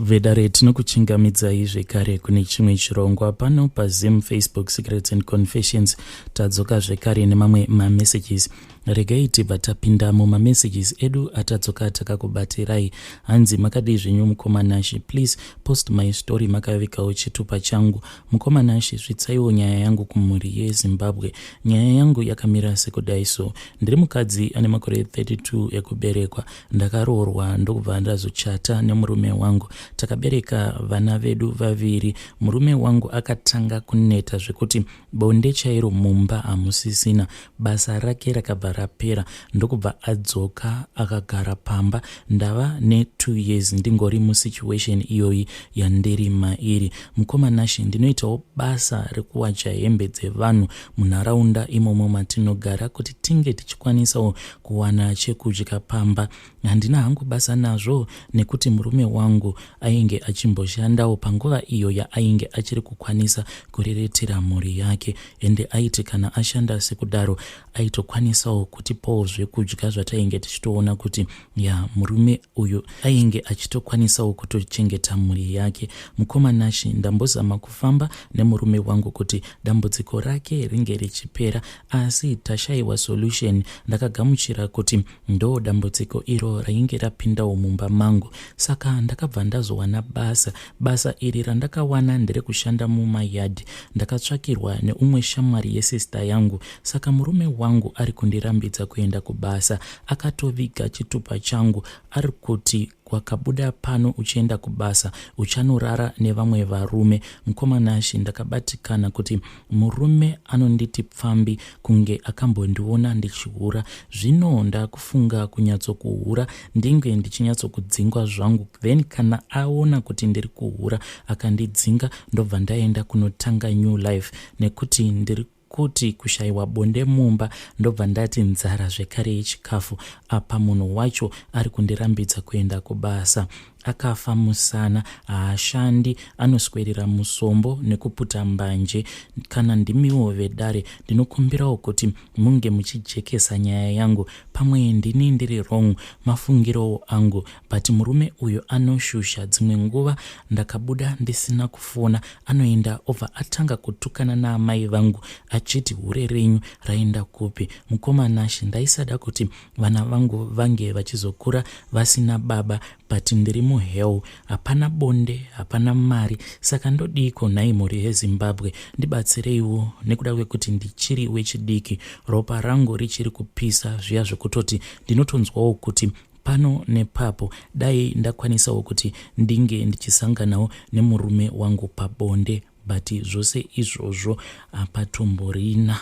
Vedare, tinokuchingamidzai zvekare kune chimwe chirongwa pano paZim Facebook Secrets and Confessions. Tadzoka zvekare nemamwe mamessages. Regai tibva tapinda mumamessages edu atadzoka takakubatirai. Hanzi, "Makadii zvenyu mukoma Nashi? Please post my story makavigawo chitupa changu. Mukoma Nashi, svitsaiwo nyaya yangu kumhuri yeZimbabwe. Nyaya yangu yakamira sekudai so. Ndiri mukadzi ane makore 32 ekuberekwa. Ndakaroorwa ndokubva ndazochata nemurume wangu. Takabereka vana vedu vaviri. Murume wangu akatanga kuneta zvekuti bonde chairo mumba hamusisina. Basa rake rakabva rapera ndokubva adzoka akagara pamba. Ndava ne2 years ndingori musituation iyoyi yandiri mairi. Mukoma Nashi, ndinoitawo basa rekuwacha hembe dzevanhu munharaunda imomo matinogara kuti tinge tichikwanisawo kuwana chekudya pamba. Handina hangu basa nazvo nekuti murume wangu ainge achimboshandawo panguva iyo yaainge achiri kukwanisa kuriritira mhuri yake, ende aiti kana ashanda sekudaro aitokwanisawo kutipawo zvekudya zvatainge tichitoona kuti ya, murume uyu ainge achitokwanisawo kutochengeta mhuri yake. Mukoma Nashi, ndambozama kufamba nemurume wangu kuti dambudziko rake ringe richipera, asi tashayiwa solution. Ndakagamuchira kuti ndo dambudziko iro rainge rapindawo mumba mangu. Saka ndakabva ndazowana basa. Basa iri randakawana nderekushanda mumayadhi. Ndakatsvakirwa neumwe shamwari yesister yangu. Saka murume wangu ari kundirambidza kuenda kubasa. Akatoviga chitupa changu. Ari kuti wakabuda pano uchienda kubasa uchanorara nevamwe varume. Mukoma Nashi, ndakabatikana kuti murume anonditi pfambi kunge akambondiona ndichihura. Zvino ndakufunga kunyatsokuhura, ndinge ndichinyatsokudzingwa zvangu. Then kana aona kuti ndiri kuhura akandidzinga, ndobva ndaenda kunotanga new life, nekuti ndiri kuti kushayiwa bonde mumba, ndobva ndati nzara zvekare yechikafu. Apa munhu wacho ari kundirambidza kuenda kubasa. Akafa musana, haashandi, anoswerera musombo nekuputa mbanje. Kana ndimiwo vedare, ndinokumbirawo kuti munge muchijekesa nyaya yangu. Pamwe ndini ndiri wrong, mafungirowo angu, but murume uyu anoshusha. Dzimwe nguva ndakabuda ndisina kufona, anoenda obva atanga kutukana naamai vangu achiti, 'Hure renyu raenda kupi?' Mukoma Nashi, ndaisada kuti vana vangu vange vachizokura vasina baba, but ndiri muhell. Hapana bonde, hapana mari, saka ndodiko nhai mhuri yeZimbabwe? Ndibatsireiwo nekuda kwekuti ndichiri wechidiki, ropa rangu richiri kupisa zviya zvekutoti ndinotonzwawo kuti pano nepapo dai ndakwanisawo kuti ndinge ndichisanganawo nemurume wangu pabonde, but zvose izvozvo hapatomborina."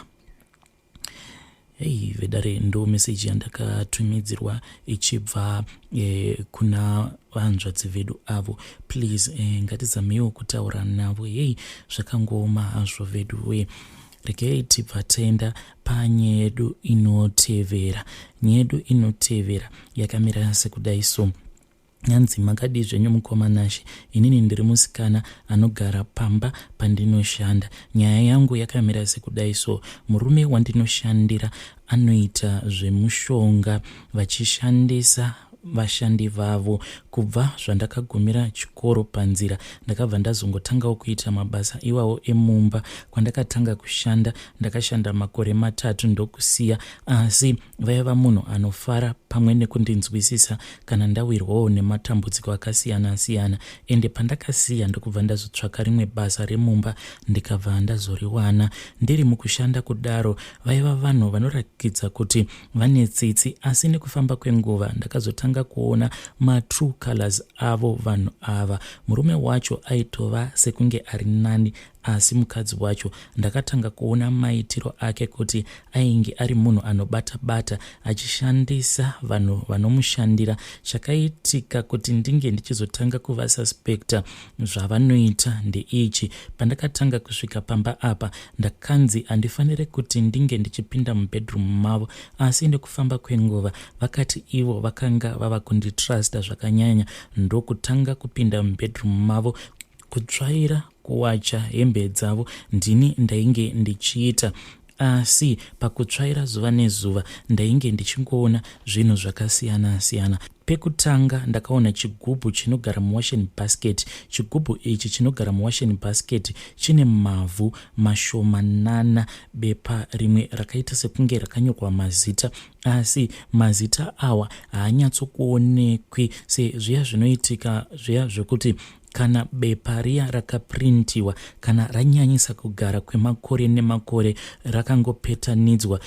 Hei vedare, ndo meseji yandakatumidzirwa ichibva kuna vanzvadzi vedu avo. Please, ngatizameiwo kutaura navo. Hei, zvakangooma hazvo vedu we. Regai tibva taenda panyaya yedu inotevera. Nyaya yedu inotevera yakamira sekudai so. Nyanzi, "Makadii zvenyu mukoma Nashe? Inini ndiri musikana anogara pamba pandinoshanda. Nyaya yangu yakamira sekudai so. Murume wandinoshandira anoita zvemushonga vachishandisa vashandi vavo. Kubva zvandakagumira chikoro, panzira ndakabva ndazongotangawo kuita mabasa iwawo emumba. Kwandakatanga kushanda, ndakashanda makore 3 ndokusiya, asi vaiva munhu anofara pamwe nekundinzwisisa kana ndawirwawo nematambudziko akasiyana-siyana. Ende pandakasiya, ndokubva ndazotsvaka rimwe basa remumba, ndikabva ndazoriwana. Ndiri mukushanda kudaro, vaiva vanhu vanorakidza kuti vane tsitsi, asi nekufamba kwenguva ndakazotanga kuona matrue colors avo vanhu ava. Murume wacho aitova sekunge ari nani, asi mukadzi wacho ndakatanga kuona maitiro ake kuti ainge ari munhu anobata-bata achishandisa vanhu vanomushandira. Chakaitika kuti ndinge ndichizotanga kuvasuspecta zvavanoita ndeichi: pandakatanga kusvika pamba apa, ndakanzi handifaniri kuti ndinge ndichipinda mubedroom mavo, asi nekufamba kwenguva vakati ivo vakanga vava kunditrusta zvakanyanya, ndokutanga kupinda mubedroom mavo. Kutsvaira, kuwacha hembe dzavo ndini ndainge ndichiita, asi pakutsvaira zuva nezuva ndainge ndichingoona zvinhu zvakasiyana-siyana. Pekutanga ndakaona chigubhu chinogara muwasheni basket. Chigubhu ichi chinogara muwasheni basket chine mavhu mashomanana, bepa rimwe rakaita sekunge rakanyorwa mazita, asi mazita awa haanyatsokuonekwi sezviya zvinoitika zviya zvekuti kana bepa riya rakaprintiwa kana ranyanyisa kugara kwemakore nemakore rakangopetanidzwa,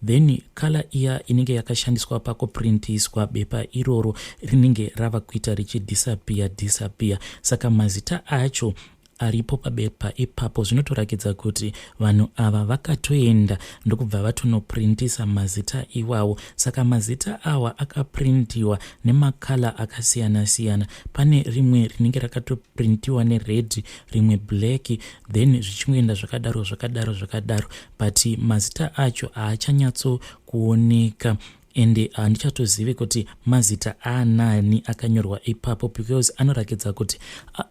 then colour iya inenge yakashandiswa pakuprintiswa bepa iroro rinenge rava kuita richidisappear disappear. Saka mazita acho aripo pabepa ipapo zvinotorakidza kuti vanhu ava vakatoenda ndokubva vatonoprintisa mazita iwawo. Saka mazita awa akaprintiwa nemacolour akasiyana-siyana. Pane rimwe rinenge rakatoprintiwa nered, rimwe black, then zvichingoenda zvakadaro zvakadaro zvakadaro, but mazita acho haachanyatsokuoneka ende handichatozivi kuti mazita aanani akanyorwa ipapo, because anorakidza kuti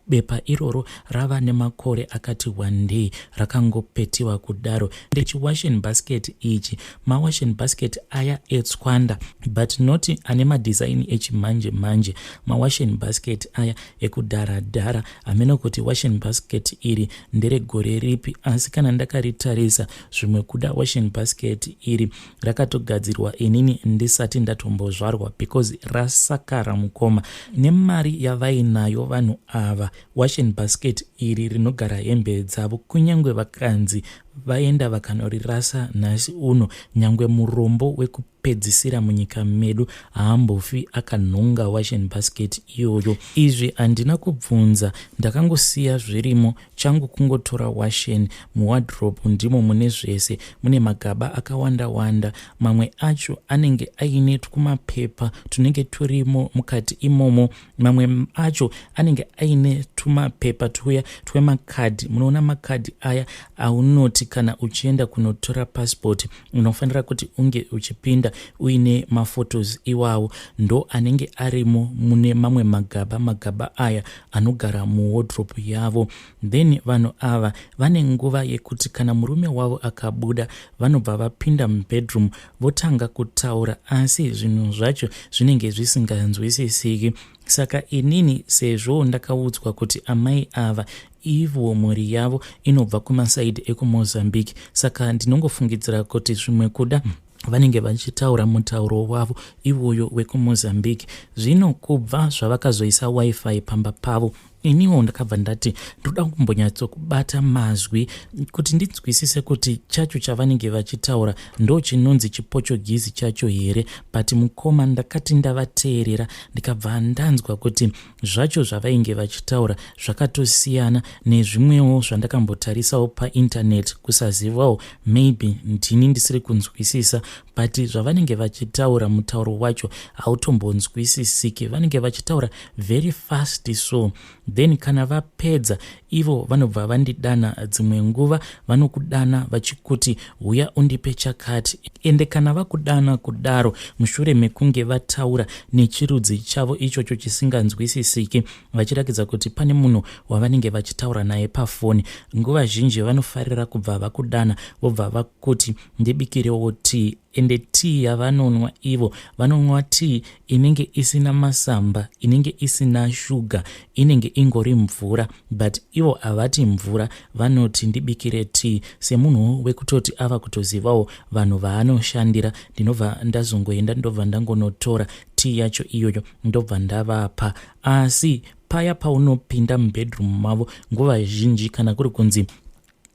bepa iroro rava nemakore akati wandei rakangopetiwa kudaro. Chiwashing basket ichi, mawashing basket aya etswanda, but not ane madesign echimanje manje, mawashing basket aya ekudharadhara. Hameno kuti washing basket iri nderegore ripi, asi kana ndakaritarisa, zvimwe kuda washing basket iri rakatogadzirwa inini ndisati ndatombozvarwa, because rasakara mukoma. Nemari yavainayo vanhu ava, washing basket iri rinogara hembe dzavo, kunyange vakanzi vaenda vakanorirasa nhasi uno, nyangwe murombo wekupedzisira munyika medu haambofi akanhonga washing basket iyoyo. Izvi handina kubvunza, ndakangosiya zvirimo. Changu kungotora washing. Muwardrobe ndimo mune zvese, mune magaba akawanda wanda. Mamwe acho anenge aine twumapepa tunenge turimo mukati imomo, mamwe acho anenge aine tumapepa tuya twemakadhi. Munoona makadhi aya aunoti kana uchienda kunotora pasipoti unofanira kuti unge uchipinda uine maphotos iwawo, ndo anenge arimo mune mamwe magaba. Magaba aya anogara muwardrobe yavo. Then vanhu ava vane nguva yekuti kana murume wavo akabuda, vanobva vapinda mubedroom votanga kutaura, asi zvinhu zvacho zvinenge zvisinganzwisisiki. Saka inini, sezvo ndakaudzwa kuti amai ava ivo mhuri yavo inobva kumasaidi ekuMozambique, saka ndinongofungidzira kuti zvimwe kuda vanenge vachitaura mutauro wavo iwoyo wekuMozambique. Zvino kubva zvavakazoisa WiFi pamba pavo, iniwo ndakabva ndati ndoda kumbonyatsokubata mazwi kuti ndinzwisise kuti chacho chavanenge vachitaura ndo chinonzi chiPortuguese chacho here. But mukoma, ndakati ndavateerera, ndikabva ndanzwa kuti zvacho zvavainge vachitaura zvakatosiyana nezvimwewo zvandakambotarisawo painternet. Kusazivawo, maybe ndini ndisiri kunzwisisa, but zvavanenge vachitaura, mutauro wacho hautombonzwisisiki. Vanenge vachitaura very fast. So then kana vapedza, ivo vanobva vandidana. Dzimwe nguva vanokudana vachikuti, "Uya undipe chakati." Ende kana vakudana kudaro, mushure mekunge vataura nechirudzi chavo ichocho chisinganzwisisiki, vachiratidza kuti pane munhu wavanenge vachitaura naye pafoni, nguva zhinji vanofarira kubva vakudana, vobva vakuti, "Ndibikirewo tii." Ende tii yavanonwa ivo, vanonwa tii inenge isina masamba, inenge isina shuga, inenge ingori mvura, but ivo havati mvura, vanoti, "Ndibikire tii." Semunhu wekutoti ava kutozivawo vanhu vaanoshandira, ndinobva ndazongoenda, ndobva ndangonotora tii yacho iyoyo, ndobva ndavapa. Asi paya paunopinda mubedroom mavo, nguva zhinji kana kuri kunzi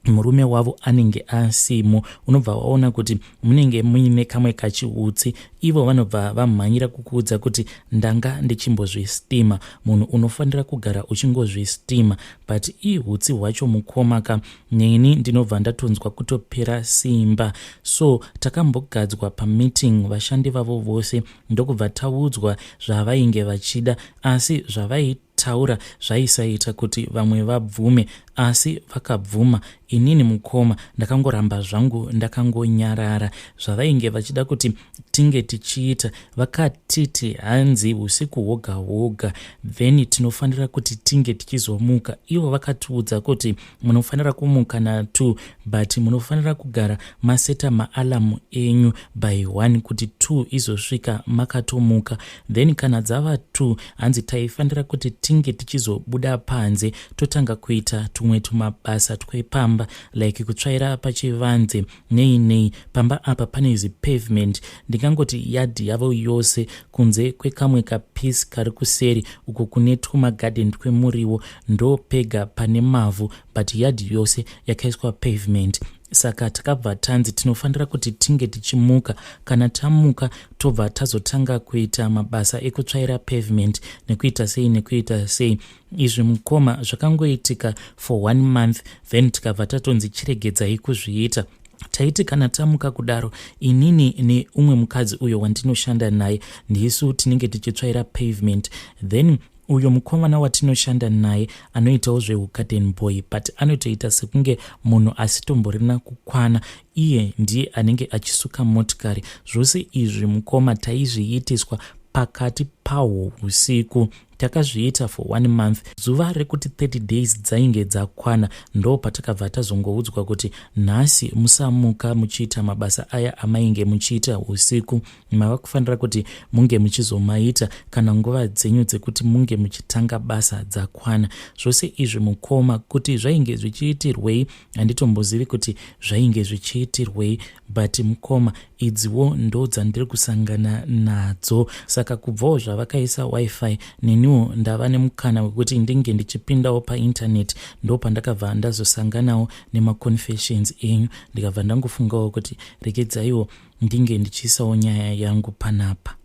murume wavo anenge asimo, unobva waona kuti munenge muine kamwe kachiutsi. Ivo vanobva vamhanyira kukuudza kuti, "Ndanga ndichimbozvistima." Munhu unofanira kugara uchingozvistima, but ihutsi hwacho mukomaka, neni ndinobva ndatonzwa kutopera simba. So takambogadzwa pameeting vashandi vavo vose, ndokubva taudzwa zvavainge vachida, asi zvavai Taura zvaisaita kuti vamwe vabvume asi vakabvuma. Inini mukoma ndakangoramba zvangu ndakangonyarara. Zvavainge vachida kuti tinge tichiita vakatiti hanzi usiku hwoga hwoga then tinofanira kuti tinge tichizomuka. Ivo vakatiudza kuti munofanira kumuka na2 but munofanira kugara maseta maalarm enyu by 1 kuti 2 izosvika makatomuka. Then kana dzava 2 hanzi taifanira kuti tinge tichizobuda panze totanga kuita tumwe tumabasa twepamba like kutsvaira pachivanze nei nei. Pamba apa pane zipavement, ndingangoti yadhi yavo yose kunze kwekamwe kapiece kari kuseri uko kune tumagadheni twemuriwo ndo pega pane mavhu, but yadhi yose yakaiswa pavement. Saka takabva tanzi tinofanira kuti tinge tichimuka. Kana tamuka tobva tazotanga kuita mabasa ekutsvaira pavement nekuita sei nekuita sei. Izvi mukoma zvakangoitika for one month, then tikabva tatonzi chiregedzai kuzviita. Taiti kana tamuka kudaro, inini neumwe mukadzi uyo wandinoshanda naye ndisu tinenge tichitsvaira pavement. Then uyo mukomana watinoshanda naye anoitawo zveugarden boy, but anotoita sekunge munhu asitomborina kukwana. Iye ndiye anenge achisuka motikari. Zvose izvi mukoma taizviitiswa pakati pahwo usiku. Takazviita for one month. Zuva rekuti 30 days dzainge dzakwana ndo patakabva tazongoudzwa kuti nhasi musamuka muchiita mabasa aya amainge muchiita usiku, mava kufanira kuti munge muchizomaita kana nguva dzenyu dzekuti munge muchitanga basa dzakwana. Zvose izvi mukoma kuti zvainge zvichiitirwei handitombozivi kuti zvainge zvichiitirwei, but mukoma idziwo ndo dzandiri kusangana nadzo. Saka kubvawo zvavakaisa WiFi, neniwo ndava nemukana wekuti ndinge ndichipindawo paintaneti. Ndo pandakabva ndazosanganawo nemaconfessions enyu, ndikabva ndangofungawo kuti regedzaiwo ndinge ndichiisawo nyaya yangu panapa.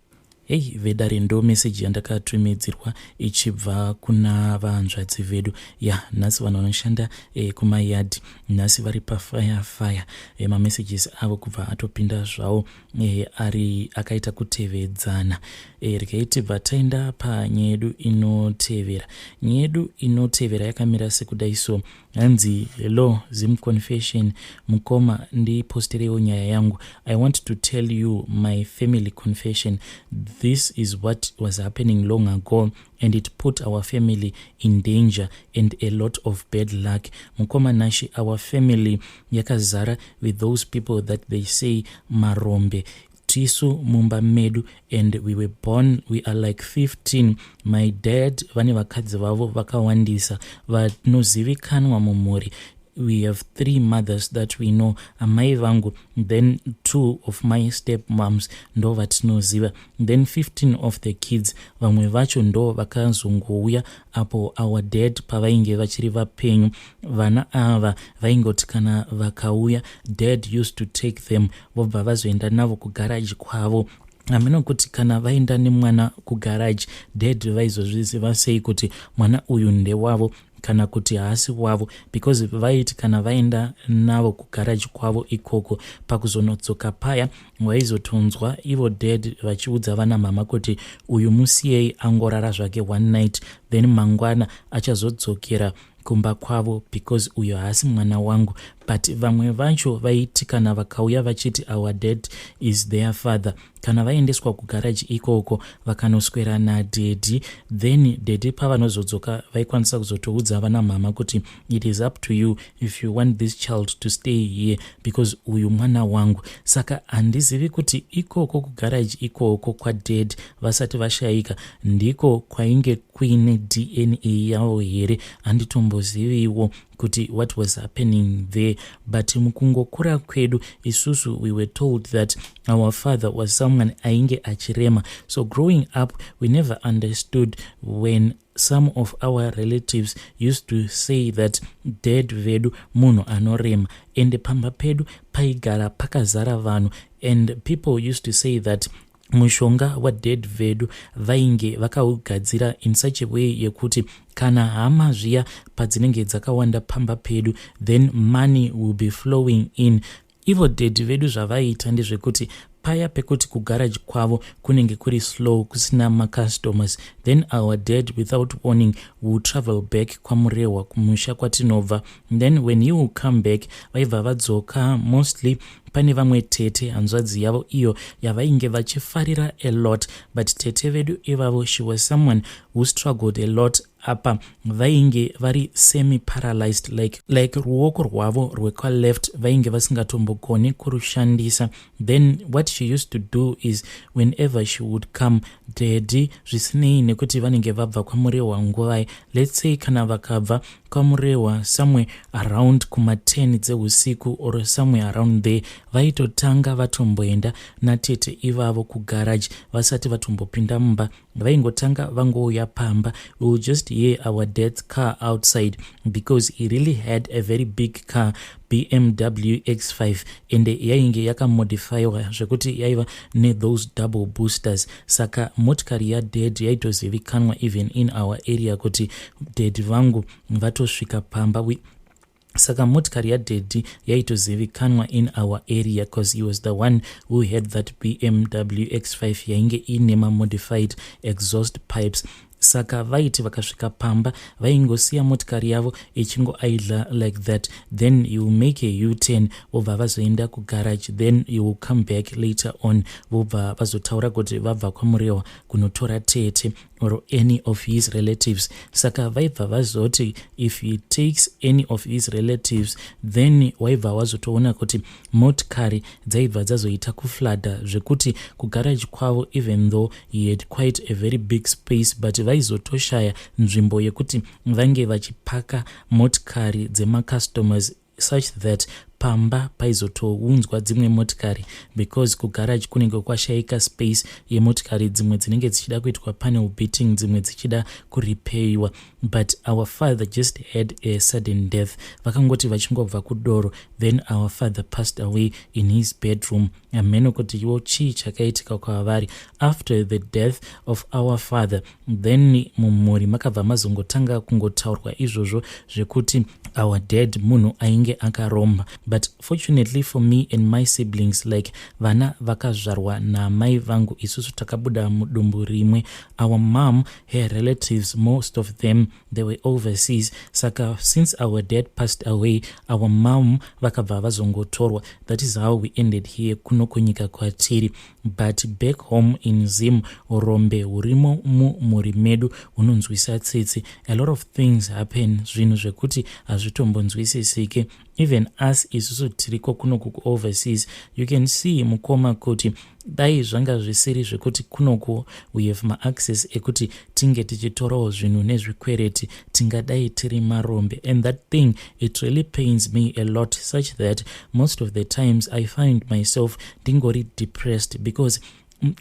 Hei vedare, ndo meseji yandakatumidzirwa ichibva kuna vanzvadzi vedu. Ya, nhasi vanhu vanoshanda kumayadhi nhasi vari pafire fire. Mamessages avo kubva atopinda zvavo ari akaita kutevedzana. Regai tibva taenda panyaya yedu inotevera. Nyaya yedu inotevera yakamira sekudai so. Hanzi, "Hello Zim Confession, mukoma ndiposterewo nyaya yangu. I want to tell you my family confession. This is what was happening long ago and it put our family in danger and a lot of bad luck. Mukoma Nashi, our family yakazara with those people that they say marombe. Tisu mumba medu and we were born, we are like 15. My dad vane vakadzi vavo vakawandisa vanozivikanwa mumhuri. We have three mothers that we know, amai vangu, then two of my step moms, ndo vatinoziva, then 15 of the kids. Vamwe vacho ndo vakazongouya apo our dad pavainge vachiri vapenyu. Vana ava vaingoti kana vakauya, dad used to take them, vobva vazoenda navo kugaraji kwavo. Hameno kuti kana vaenda nemwana kugaraji, dad vaizozviziva sei kuti mwana uyu ndewavo kana kuti haasi wavo, because vaiti kana vaenda navo kugaraji kwavo ikoko, pakuzonodzoka paya waizotonzwa ivo dad vachiudza vana mama kuti uyu musiyei angorara zvake one night, then mangwana achazodzokera kumba kwavo because uyo haasi mwana wangu. But vamwe vacho vaiti kana vakauya vachiti our dad is their father, kana vaendeswa kugaraji ikoko vakanoswera nadaddy, then daddy pavanozodzoka vaikwanisa kuzotoudza vana mama kuti it is up to you if you want this child to stay here because uyu mwana wangu. Saka handizivi kuti ikoko kugaraji ikoko kwadad vasati vashayika ndiko kwainge kuine DNA yavo here. Handitomboziviwo kuti what was happening there, but mukungokura kwedu isusu we were told that our father was someone ainge achirema. So growing up we never understood when some of our relatives used to say that dad vedu munhu anorema, ende pamba pedu paigara pakazara vanhu, and people used to say that mushonga wadad vedu vainge vakaugadzira in such a way yekuti kana hama zviya padzinenge dzakawanda pamba pedu, then money will be flowing in. Ivo daddy vedu zvavaiita ndezvekuti Paya pekuti kugarage kwavo kunenge kuri slow, kusina macustomers, then our dad, without warning, will travel back kwaMurehwa, kumusha kwatinobva. Then when he will come back, vaibva vadzoka mostly pane vamwe tete, hanzvadzi yavo iyo yavainge vachifarira a lot. But tete vedu ivavo, she was someone who struggled a lot. Apa vainge vari semi paralyzed, like ruoko rwavo rwekwaleft vainge vasingatombogoni kurushandisa. Then what she used to do is, whenever she would come, daddy, zvisinei nekuti vanenge vabva kwaMurehwa nguvai, let's say kana vakabva kwaMurehwa somewhere around kuma10 dzeusiku or somewhere around there, vaitotanga vatomboenda natete ivavo kugarage. Vasati vatombopinda mumba, vaingotanga vangouya pamba. We will just hear our dad's car outside, because he really had a very big car, BMW X5, ende yainge yakamodifyiwa zvekuti yaiva nethose double boosters. Saka motikari yadad yaitozivikanwa even in our area kuti dad vangu vatosvika pamba. Saka motikari yadaddy yaitozivikanwa in our area because he was the one who had that BMW X5 yainge ine mamodified exhaust pipes. Saka vaiti vakasvika pamba, vaingosiya motikari yavo ichingoidla like that. Then you make a U-turn, vobva vazoenda kugarage. Then you will come back later on, vobva vazotaura kuti vabva kwaMurehwa kunotora tete or any of his relatives. Saka vaibva vazoti if he takes any of his relatives, then waibva wazotoona kuti motikari dzaibva dzazoita kuflooda, zvekuti kugarage kwavo, even though he had quite a very big space, but vaizotoshaya nzvimbo yekuti vange vachipaka motikari dzemacustomers, such that pamba paizotounzwa dzimwe motikari, because kugarage kunenge kwashayika space yemotikari dzimwe dzinenge dzichida kuitwa panel beating, dzimwe dzichida kuripeiwa. But our father just had a sudden death. Vakangoti vachingobva kudoro, then our father passed away in his bedroom. Hameno kuti iwo chii chakaitika kwavari. After the death of our father, then mumhuri makabva mazongotanga kungotaurwa izvozvo zvekuti our dad munhu ainge akaromba. But fortunately for me and my siblings, like vana vakazvarwa namai vangu, isusu takabuda mudumbu rimwe, our mom, her relatives, most of them, they were overseas. Saka since our dad passed away, our mom vakabva vazongotorwa. That is how we ended here, kuno kunyika kwatiri. But back home in Zim, urombe hurimo mumhuri medu hunonzwisa tsitsi. A lot of things happen, zvinhu zvekuti hazvitombonzwisisike. Even us isusu tiriko kunoku kuoverseas, you can see, mukoma, kuti dai zvanga zvisiri zvekuti kunoku we have maaccess ekuti tinge tichitorawo zvinhu nezvikwereti, tingadai tiri marombe. And that thing, it really pains me a lot, such that most of the times I find myself ndingori depressed, because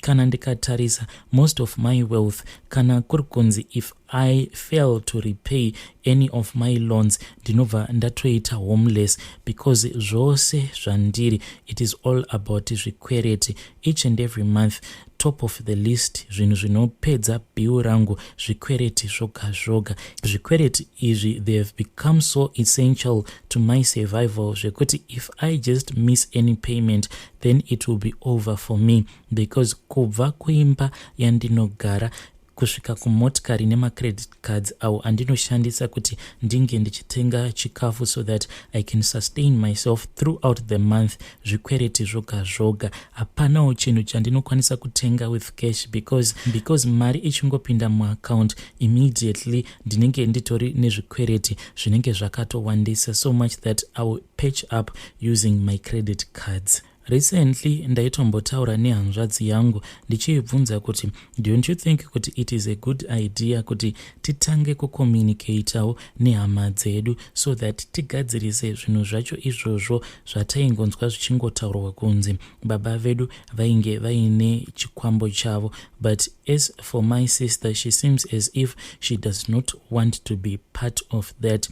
kana ndikatarisa most of my wealth, kana kuri kunzi if I fail to repay any of my loans, ndinobva ndatoita homeless, because zvose zvandiri, it is all about zvikwereti. Each and every month, top of the list, zvinhu zvinopedza bill rangu zvikwereti zvoga zvoga. Zvikwereti izvi, they have become so essential to my survival, zvekuti if I just miss any payment, then it will be over for me, because kubva kuimba yandinogara kusvika kumotikari nemacredit cards awo andinoshandisa kuti ndinge ndichitenga chikafu so that I can sustain myself throughout the month, zvikwereti zvoga zvoga. Hapanawo chinhu chandinokwanisa kutenga with cash, because mari ichingopinda muaccount, immediately ndinenge nditori nezvikwereti zvinenge zvakatowandisa so much that I will patch up using my credit cards. Recently ndaitombotaura nehanzvadzi yangu ndichiibvunza kuti, "Don't you think kuti it is a good idea kuti titange kucommunicatawo nehama dzedu so that tigadzirise zvinhu zvacho izvozvo zvataingonzwa zvichingotaurwa kunzi baba vedu vainge vaine chikwambo chavo?" But as for my sister, she seems as if she does not want to be part of that.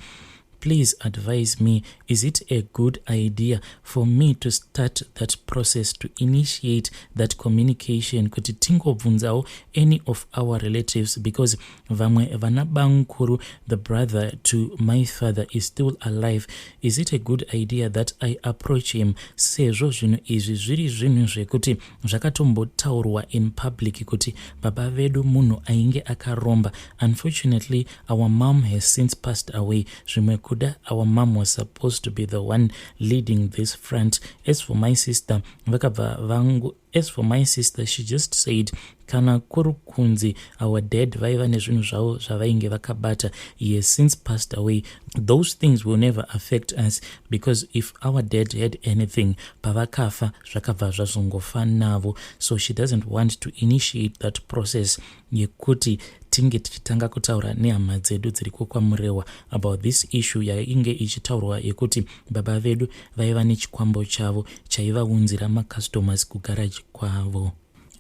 Please Please advise me, is it a good idea for me to start that process, to initiate that communication, kuti tingobvunzawo any of our relatives, because vamwe vana bamukuru, the brother to my father, is still alive? Is it a good idea that I approach him, sezvo zvinhu izvi zviri zvinhu zvekuti zvakatombotaurwa in public kuti baba vedu munhu ainge akaromba? Unfortunately, our mom has since passed away. Zvimwe kuda our mom was supposed to be the one leading this front. As for my sister, vakabva vangu, as for my sister, she just said kana kuri kunzi our dad vaiva nezvinhu zvavo zvavainge vakabata, he has since passed away. Those things will never affect us, because if our dad had anything, pavakafa zvakabva zvazongofa navo. So she doesn't want to initiate that process yekuti tinge tichitanga kutaura nehama dzedu dziri kwekwaMurewa about this issue yainge ichitaurwa yekuti baba vedu vaiva nechikwambo chavo chaivaunzira macustomers kugaraji kwavo.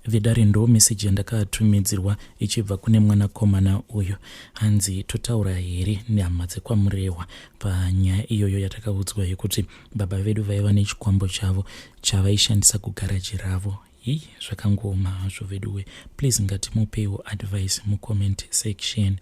Vedare, ndo meseji yandakatumidzirwa ichibva kune mwanakomana uyu. Hanzi totaura here nehama dzekwaMurehwa panyaya iyoyo yatakaudzwa yekuti baba vedu vaiva nechikwambo chavo chavaishandisa kugaraji ravo? Hi, zvakangooma hazvo veduwe. Please ngatimupeiwo advice mucomment section.